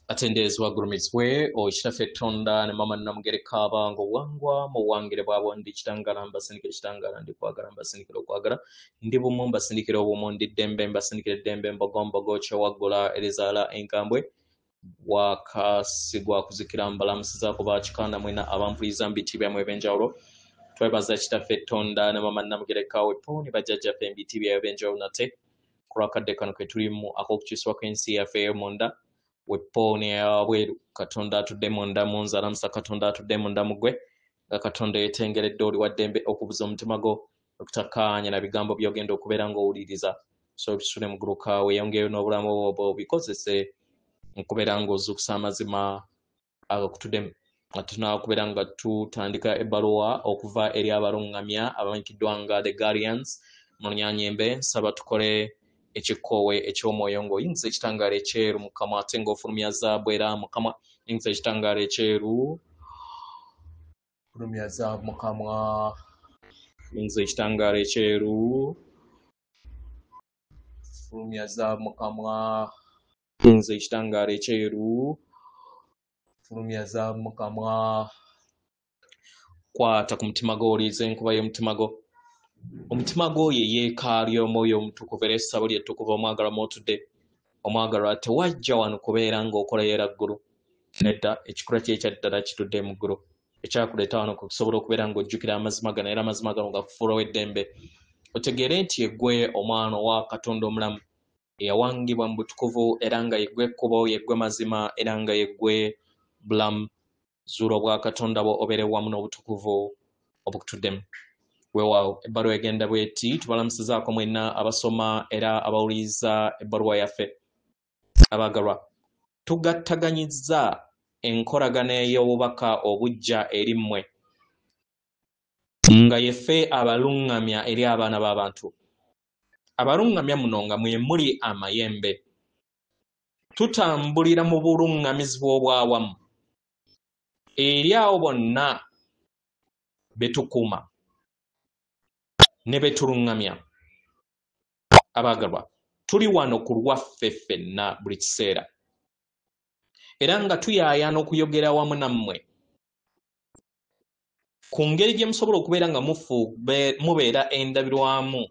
Atenderezebwa agulumizibwe Kitaffe Tonda ne Maama Nnamugereka abanga obuwangwa mu buwangire bwabwo. Ndi kitangaala mbasindikira ekitangaala, ndi kwagala mbasindikira okwagala, ndi bumu mbasindikira obumu, ndi ddembe mbasindikira eddembe, mbogombogo kyewaggula erizaala enkambwe wakasigwa kuzikira. Mbalamusizaako bakikanda mwena abampuliza mu biti byammwe ebyenjawulo. Twebaza Kitaffe Tonda ne Maama Nnamugereka wepo ne bajjajjaffe mu biti byabwe ebyenjawulo nate ku lwakadde kano ke tulimu ak'okukyusibwa kw'ensi yaffe ey'omunda wepo n'eyawabweru. Katonda atudde munda mu nze alamusa Katonda atudde munda mu ggwe, nga Katonda yeetengeredde oli wa ddembe okubuza omutima gwo okutakkaanya na bigambo by'ogenda okubeera ng'owuliriza. So tusule muguluka weeyongereyo n'obulamu bwo obikozese nkubeera ng'ozuukusa amazima agakutuddemu. Nga tunakubeera nga tutandika ebbaluwa okuva eri abaluŋŋamya abamanyikiddwa nga The Guardians mu Lunyanyembe, nsaba tukole ekikoowe eky'omwoyo ng'oyingiza ekitangaala ekyeru mu kamwa ate ng'ofulumya zaabu era mu kamwa. Yingiza ekitangaala ekyeru, fulumya zaabu mu kamwa. Yingiza ekitangaala ekyeru, fulumya zaabu mu kamwa. Yingiza ekitangaala ekyeru, fulumya zaabu mu kamwa. Kwata ku mutima gwo, owulirize enkuba y'omutima gwo. Omutima gwo ye yeekaalu y'Omwoyo Omutukuvu era essabo lye ttukuvu omwagalwa mw'otudde. Omwagalwa, tewajja wano kubeera ng'okola ggulu. Nedda, ekikula kye ekyaddala kitudde mu ggulu. Ekyakuleeta wano kusobola okubeera ng'ojjukira amazima gano era amazima gano gakufuulawo eddembe. Otegeere nti yeggwe omwana owa Katonda omulamu eyawangibwa mu butukuvu, era nga yeggwe ekkubo, yeggwe mazima, era nga yeggwe bulamu. Zuula obwakatonda bwo obeere wamu n'obutukuvu obukutuddemu. Weewaawo, ebbaluwa egenda bw'eti: tubalamusizaako mwenna abasoma era abawuliriza ebbaluwa yaffe. Abaagalwa, tugattaganyizza enkolagana ey'obubaka obujja eri mmwe nga yeffe abaluŋŋamya eri abaana b'abantu. Abaluŋŋamya muno nga mwe muli amayembe, tutambulira mu buluŋŋamizibwa obwawamu eri abo bonna be tukuuma ne be tuluŋŋamya. Abaagalwa, tuli wano ku lwaffe ffenna buli kiseera era nga tuyaayaana okuyogera wamu nammwe ku ngeri gye musobola okubeera nga mubeera endabirwamu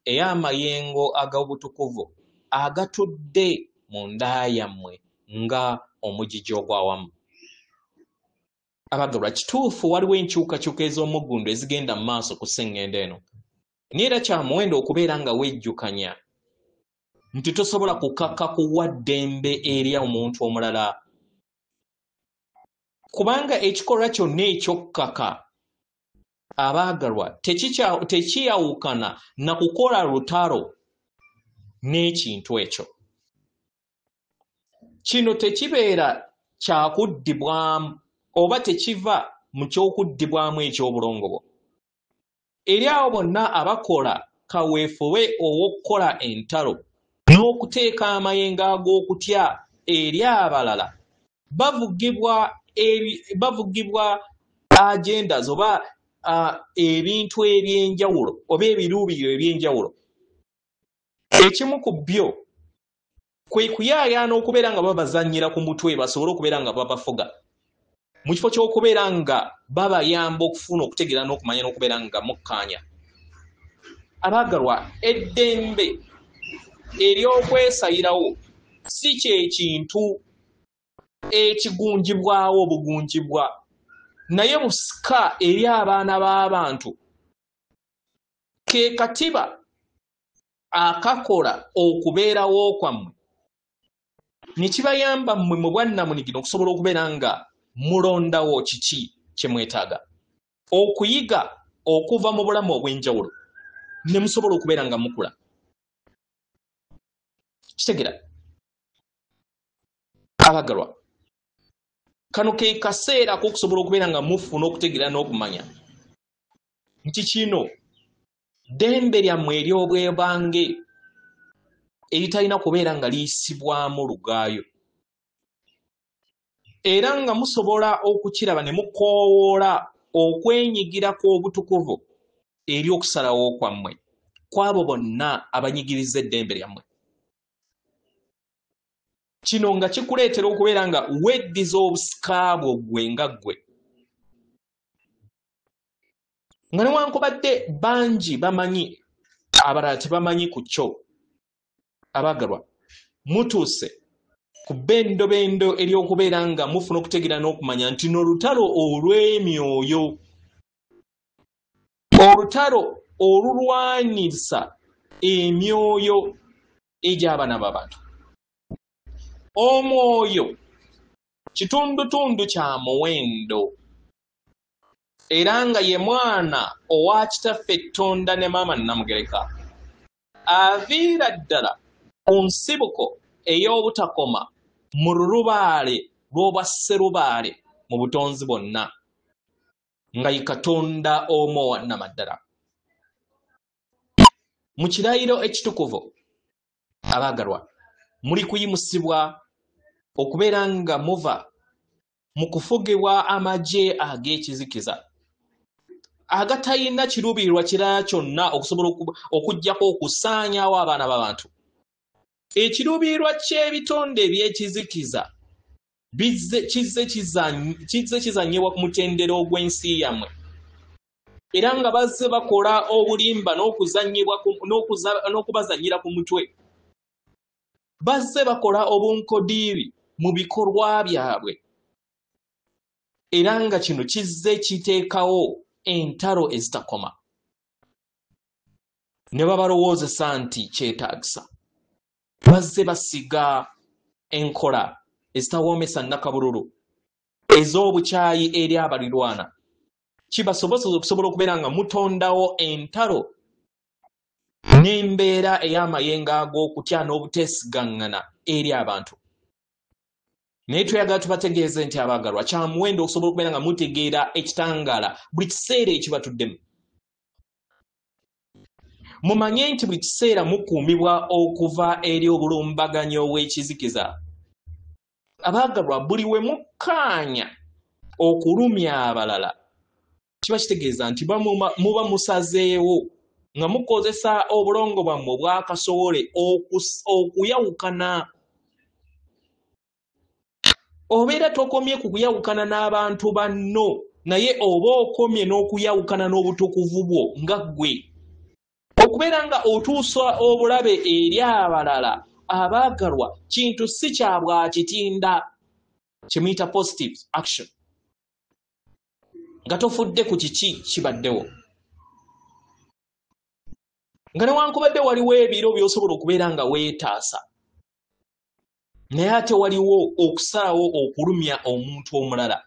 ey'amayengo ag'obutukuvu agatudde mu nda yammwe nga omugigi ogw'awamu. Abaagalwa, kituufu waliwo enkyukakyuka ez'omuggundu ezigenda mu maaso ku sseŋŋendo eno, naye era kya muwendo okubeera nga wejjukanya nti tosobola kukaka kuwa ddembe eri omuntu omulala, kubanga ekikolwa kyonna ekyokkaka, abaagalwa, tekiyawukana na kukola lutalo n'ekintu ekyo. Kino tekibeera kyakuddibwamu oba tekiva mu kyokuddibwamu eky'obulongo bwo. Eri abo bonna abakola kaweefube ow'okukola entalo n'okuteeka amayengo ag'okutya eri abalala, bavugibwa agendas oba ebintu ebyenjawulo oba ebiruubiriro ebyenjawulo. Ekimu ku byo kwe kuyaayaana okubeera nga babazannyira ku mutwe basobole okubeera nga babafuga, mu kifo ky'okubeera nga babayamba okufuna okutegeera n'okumanya n'okubeera nga mukkaanya. Abaagalwa, eddembe ery'okwesayirawo si kye kintu ekigunjibwawo obugunjibwa, naye busika eri abaana b'abantu. Ke katiba akakola okubeerawo kwammwe ne kibayamba mmwe mu bwannamunigina okusobola okubeera nga mulondawo kiki kye mwetaaga, okuyiga okuva mu bulamu obw'enjawulo ne musobola okubeera nga mukula. Kitegeera, abagalwa, kano ke kaseera ak'okusobola okubeera nga mufuna okutegeera n'okumanya nti kino ddembe lyammwe ery'obwebange eritalina kubeera nga liyisibwamu lugaayo, era nga musobola okukiraba ne mukoowoola okwenyigira kw'obutukuvu eri okusalawo kwammwe kw'abo bonna abanyigiriza eddembe lyammwe. Kino nga kikuleetera okubeera nga weddiza obusika bwo ggwe nga ggwe. Nga newankubadde bangi bamanyi, abalala tebamanyi ku kyo. Abaagalwa, mutuuse ku bendobendo ery'okubeera nga mufuna okutegeera n'okumanya nti n'olutalo olw'emyoyo, olutalo olulwanisa emyoyo egy'abaana b'abantu. Omwoyo kitundutundu kya muwendo, era nga ye mwana owa Kitaffe Ttonda ne Maama Nnamugereka, aviira ddala ku nsibuko ey'obutakoma mu lulubaale lw'obwa sserubaale mu butonzi bwonna, nga ye Katonda omu owa nnamaddala. Mu kirayiro ekitukuvu, abaagalwa, muli kuyimusibwa okubeera nga muva mu kufugibwa amagye ag'ekizikiza agatalina kiruubirirwa kirala kyonna okusobola okuggyako okusaanyaawo abaana b'abantu. Ekiruubirirwa ky'ebitonde eby'ekizikiza kizze kizannyibwa ku mutendera ogw'ensi yammwe, era nga bazze bakola obulimba n'okubazannyira ku mutwe. Bazze bakola obunkodiiri mu bikolwa byabwe, era nga kino kizze kiteekawo entalo ezitakoma, ne babalowoozesa nti kyetaagisa. Bazze basiga enkola ezitawoomesa nnakabululu ez'obukyayi eri abalirwana, kibasobozesa okusobola okubeera nga mutondawo entalo n'embeera ey'amayengo ag'okutya n'obuteesigaŋŋana eri abantu. Naye tweyagala tubategeeze nti abaagalwa, kya muwendo okusobola okubeera nga mutegeera ekitangaala buli kiseera ekibatuddemu. Mumanye nti buli kiseera mukuumibwa okuva eri obulumbaganyi obw'ekizikiza. Abaagalwa, buli we mukkaanya okulumya abalala, kiba kitegeeza nti muba musazeewo nga mukozesa obulongo bwammwe obwakasowole okuyawukana. Obeera tokomye ku kuyawukana n'abantu banno, naye oba okomye n'okuyawukana n'obutukuvu bwo nga ggwe. Okubeera nga otuusa obulabe eri abalala, abaagalwa, kintu si kya bwakitinda kye muyita positive action, nga tofudde ku kiki kibaddewo. Nga newankubadde waliwo ebiro by'osobola okubeera nga weetaasa, naye ate waliwo okusalawo okulumya omuntu omulala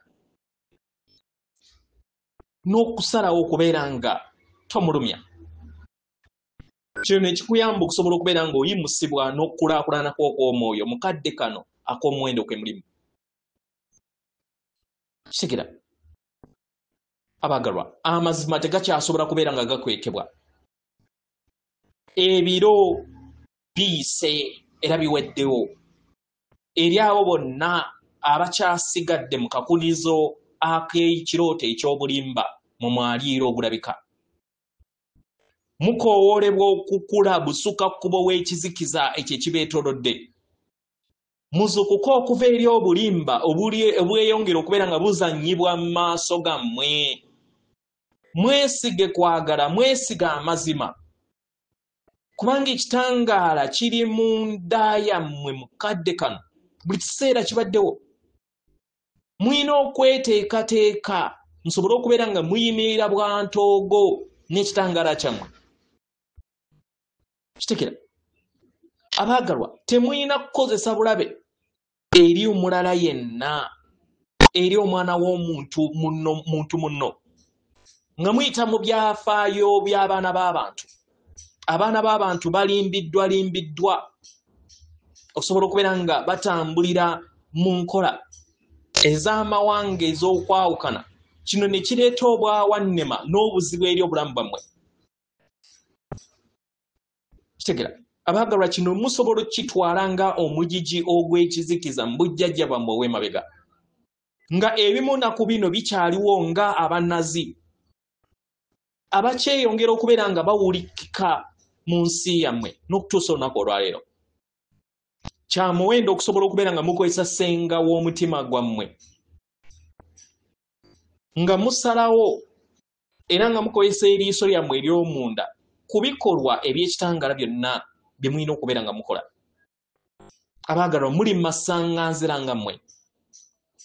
n'okusalawo okubeera nga tomulumya. Kino ne kikuyamba okusobola okubeera ng'oyimusibwa n'okukulaakulana kw'okw'omwoyo mu kadde kano ak'omuwendo kwe mulimu. Kitegera, abaagalwa, amazima tegakyasobola kubeera nga gakwekebwa. Ebiro biyise era biweddewo eri abo bonna abakyasigadde mu kakunizo ak'ekirooto eky'obulimba mu mwaliiro ogulabika. Mukoowoolebwa okukula busuka kkubo w'ekizikiza ekyo ekibeetoolodde. Muzuukuke okuva eri obulimba obweyongera okubeera nga buzannyibwa mu maaso gammwe. Mwesige kwagala, mwesige amazima, kubanga ekitangaala kiri munda yammwe mu kadde kano, buli kiseera kibaddewo. Mulina okweteekateeka musobole okubeera nga muyimirira bwantoogo n'ekitangaala kyammwe. Kitekera, abaagalwa, temulina kukozesa bulabe eri omulala yenna, eri omwana w'omuntu munno, muntu munno, nga muyita mu byafaayo by'abaana b'abantu. Abaana b'abantu balimbiddwa limbiddwa okusobola okubeera nga batambulira mu nkola ez'amawanga ez'okwawukana. Kino ne kireeta obwawannema n'obuzibu eri obulamu bwammwe. Kitegera, abaagalwa, kino musobola okukitwala nga omugigi ogw'ekizikiza mu bujjajja bwammwe obw'emabega, nga ebimu na ku bino bikyaliwo nga abanazi abakyeyongera okubeera nga bawulikika mu nsi yammwe n'okutuusa olunaku olwaleero. Kya muwendo okusobola okubeera nga mukozesa ssenga w'omutima gwammwe, nga musalawo era nga mukozesa eriiso lyammwe ery'omunda ku bikolwa eby'ekitangaala byonna bye mulina okubeera nga mukola. Abaagalwa, muli mu masaŋŋanzira nga mmwe,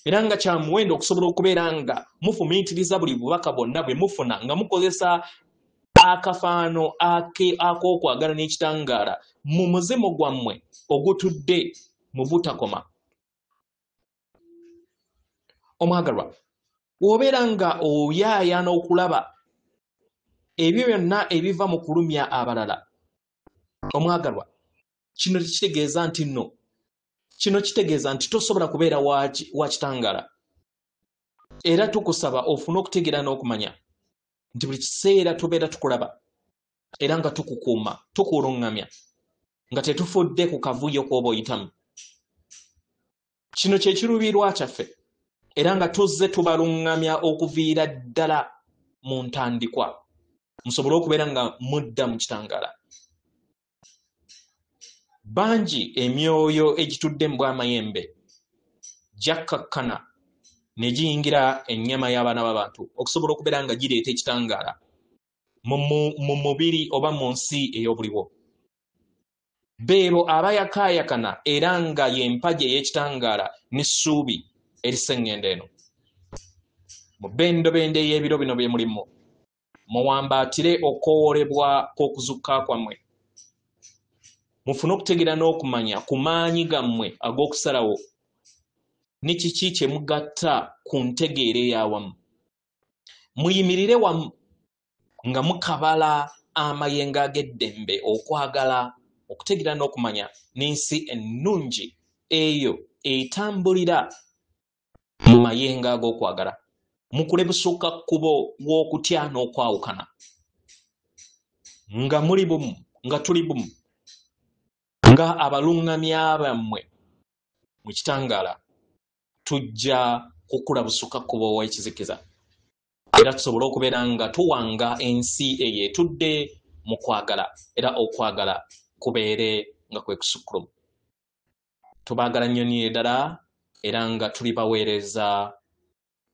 era nga kya muwendo okusobola okubeera nga mufumiitiriza buli bubaka bwonna bwe mufuna nga mukozesa akafaano ak'okwagala n'ekitangaala mu muzimu gwammwe ogutudde mu butakoma. Omwagalwa, bw'obeera nga oyaayaana okulaba ebyo byonna ebiva mu kulumya abalala, omwagalwa, kino tekitegeeza nti nno, kino kitegeeza nti tosobola kubeera wa kitangaala. Era tukusaba ofune okutegeera n'okumanya nti buli kiseera tubeera tukulaba era nga tukukuuma, tukuluŋŋamya nga tetufudde ku kavuyo k'oba oyitamu. Kino kye kiruubirirwa kyaffe era nga tuzze tubaluŋŋamya okuviira ddala mu ntandikwa, musobole okubeera nga mudda mu kitangaala. Bangi emyoyo egitudde mu bw'amayembe gyakkakkana ne giyingira ennyama y'abaana b'abantu okusobola okubeera nga gireeta ekitangaala mu mubiri oba mu nsi ey'obuliwo. Beebo abayakaayakana era nga y'empagi ey'ekitangaala n'essuubi eriseŋŋendo eno. Mu bendobendo ey'ebiro bino bye mulimu, muwambaatire okukowoolebwa kw'okuzukka kwammwe. Mufune okutegeera n'okumanya ku maanyi gammwe ag'okusalawo ne kiki kye mugatta ku ntegeera ey'awamu. Muyimirire wamu nga mukabala amayengo ag'eddembe, okwagala, okutegeera n'okumanya n'ensi ennungi eyo etambulira mu mayengo ag'okwagala. Mukule busukka kkubo w'okutya n'okwawukana, nga muli bumu, nga tuli bumu, nga abaluŋŋamya bammwe mu kitangaala. Tujja kukula busukka kkubo w'ekizikiza era tusobole okubeera nga tuwanga ensi eyo etudde mu kwagala, era okwagala kubeere nga kwe kusukkulumu. Tubaagala nnyo nnyo ddala era nga tuli baweereza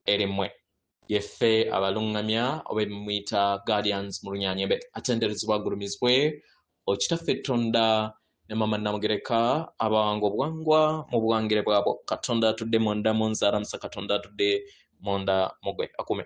eri mmwe. Yeffe abaluŋŋamya oba muyita Guardians mu Lunyanyembe. Atenderezebwa agulumizibwe Okitaffe Tonda ne Mama Namugereka abawanga obuwangwa mu buwangire bwabwo. Katonda atudde munda mu nze alamusa, Katonda atudde munda mu gwe akume.